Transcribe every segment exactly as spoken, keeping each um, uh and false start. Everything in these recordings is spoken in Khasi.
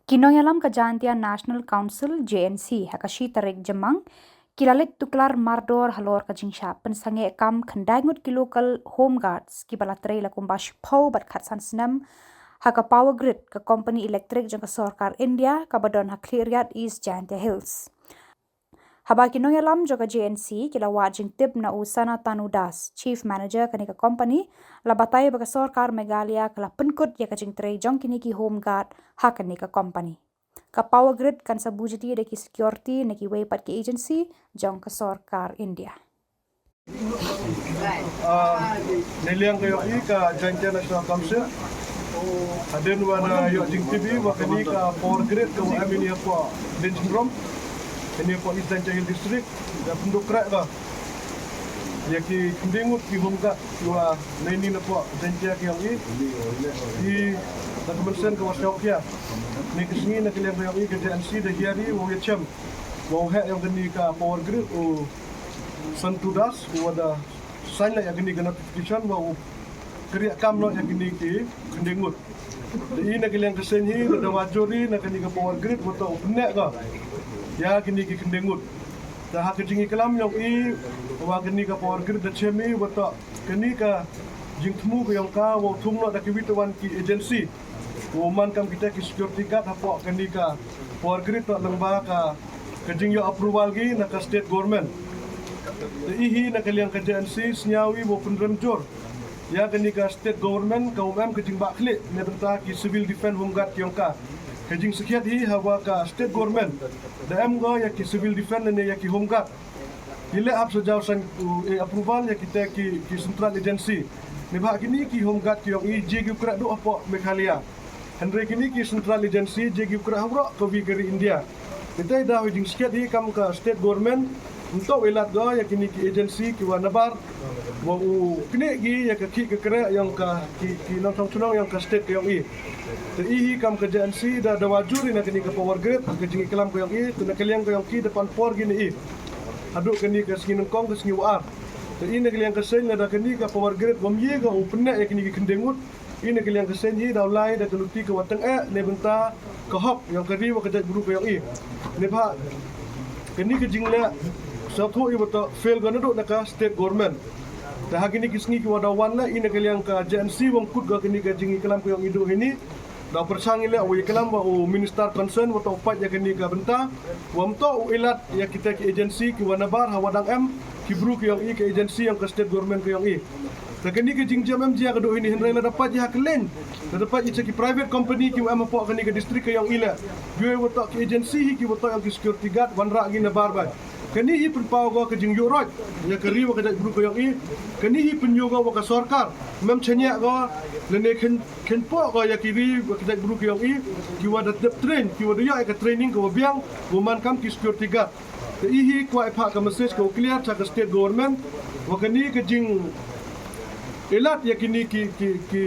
Ki nongïalam ka Jaintia National Council, J N C, ha ka shi tarik Jymmang, ki la leit tuklar mardor halor ka jingshah pynsangeh kam khyndai ngut ki local home guards kiba la trei la kumba shiphew bad khatsan snem ha ka Power Grid, ka company electric jong ka sorkar India kaba don ha Khliehriat, East Jaintia Hills. Haba ki nongïalam jong ka J N C ki la wad jingtip na u Sanatanu Das, Chief Manager kane ka company, la batai ba ka sorkar Meghalaya ka la pynkut ïa ka jingtrei jong kine ki home guard ha kane ka company. Ka Power Grid kan sa buh jiti da ki security na kiwei pat ki agency jong ka sorkar India. Ah, na liang ka ïohi ka Jaintia National Council, hadien ba la ïoh jingtip ba kane ka Power Grid ka wa em ïa ka Diensmrom, ïa ka East Jaintia Hills District, da pynduh kreh ka ïa ki khyndiat ngut ki home guard wa na ini na pok Jaintia ka ïohi. Ki da ka mynsiem ka wa sngewkhia. Ni ka sngi na ka liang ka ïohi ka J N C da hiari wa ïa chem wa u heh ïa kane ka Power Grid u Santu Das, u wa da sign la ïa kane ka notification wa u kyrïa kam noh ïa kane ki khyndiat ngut. Da i na ka liang ka seng hi da dawa juri na kane ka Power Grid wa ta u pynneh ka ïa kane ki khyndiat ngut. Da ha ka jingïalam ïong i wa kane ka Power Grid da chem i wa ta kane ka jingthmu ka ïong ka wa u thung noh da ki wit wan ki agency. Wa man kam kita ki security guard hapoh kane ka Power Grid ta lyngba ka ka jingïoh approval ki na ka state government. Da i hi na ka liang ka J N C sngewbha wa pynrem jur ïa kane ka state government ka um em ka jingbah khlieh na bynta ki civil defense home guard ki ïong ka. Ka jingsngewthuh hi hawa ka state government da em ka ïa ki civil defense ne ïa ki home guard. Ki leh ap sa jaw san approval ïa kita ki central agency. Ne ba kine ki home guard ki ïong i ji ki kreh duh hapoh Meghalaya. Hynrei kine ki central agency ji ki kreh hawa ka wi ka ri India. Kita i da ha jingsngewthuh hi kam ka state government. Nto u ilat ka ïa kine ki agency ki wa nabar wa u kine ki ïa ka ki ka kreh ïong ka ki ki nongtong chnong ïong ka state ka ïong i. Te i hi kam ka J N C da dawa juri na kane ka Power Grid ka jingïalam ka ïong i te na ka liang ka ïong ki da pan por kine i. Haduh kane ka sngi nyngkong ka sngi wa ar. Te i na ka liang ka seng da kane ka Power Grid wa mih ka u pynneh ïa kine ki khyndiat ngut. I na ka liang ka seng hi da u lai da ka luti ka wa tang eh ne bynta ka hok ïong ka ri wa ka jait bru ka ïong i. Ne ba kane ka jingleh sa thoh i wa ta fail ka naduh na ka state government. Te ha kine ki sngi ki wa da wan la i na ka liang ka J N C wa ngkut ka kane ka jingïalam ka ïong i duh hini. Da pyrshang i leh wa ïalam wa u minister concern wa ta u pait ïa kane ka bynta. Wa mto u ilat ïa kita ki agency ki wa nabar hawa dang em ki bru ki ïong i ki agency ïong ka state government ki ïong i. Te kane ka jingjam em jia ka duh hini hynrei la da pait ïa ha ka leng. La da pait ïa ki private company ki wa em hapoh kane ka district ki ïong i leh. Ïoh wa ta ki agency hi ki wa ta ïong ki security guard wanrah ki nabar ba. Kane hi pynpaw ka ka jingïoh roi ïa ka ri wa ka jait bru ka ïong i. Kane hi pynïoh ka wa ka sorkar mem chanya ka lane khen khen po ka ïa ki ri wa ka jait bru ka ïong i. Ki wa da dep train ki wa da ïa ka training ka wa biang wa man kam ki security guard. Te i hi kwah i phah ka message ka wa clear cha ka state government wa kane ka jing ilat ïa kine ki ki ki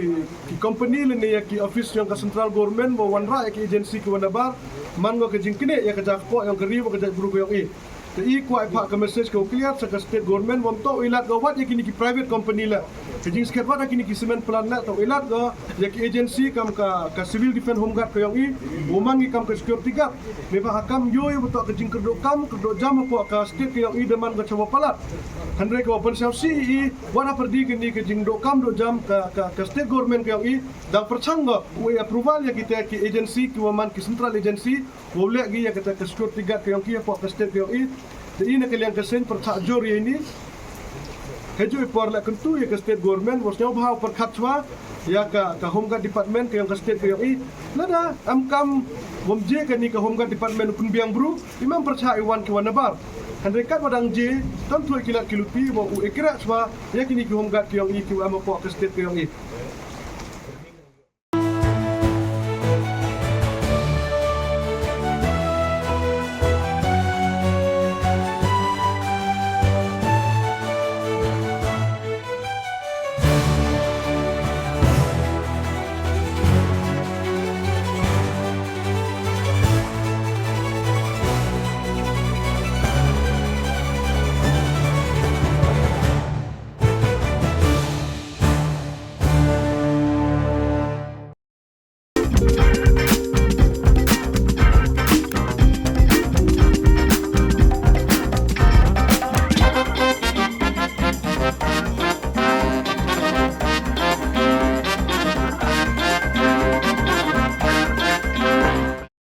ki company lane ïa ki office ïong ka central government wa wanrah ïa ki agency ki wa nabar man ka ka jingkine ïa ka jakpoh ïong ka ri wa ka jait bru ka ïong i. Te i kwah i phah ka message ka wa clear cha ka state government wa mto u ilat ka wat ïa kine ki private company la. Ka jingskhet wat ïa kine ki cement plant la ta u ilat ka ïa ki agency kam ka ka civil defense home guard ka ïong i. Wa man ki kam ka security guard. Ne ba ha kam ïoh i wa ta ka jingkyrduh kam kyrduh jam hapoh ka state ka ïong i da man ka cha wa palat. Hynrei ka wa pynsaw si i wat ha pyrdi kane ka jingduh kam duh jam ka ka ka state government ka ïong i. Dang pyrchang ka u approval ïa kita ki agency ki wa man ki central agency. Wa u leh ki ïa kata ka security guard ka ïong ki hapoh ka state ka ïong i. Te i na ka liang ka seng pyrchah jur ïa ini. Ka ju i por leh kyntu ïa ka state government wa sngewbha u pyrkhat chwa ïa ka ka home guard department ka ïong ka state ka ïong i. Lada em kam wa mje kane ka home guard department u pynbiang bru i mem pyrchah i wan ki wa nabar. Hynrei kat wa dang je tang thui ki lad ki luti wa u ikreh chwa ïa kine ki home guard ka ïong i ki wa em hapoh ka state ka ïong i.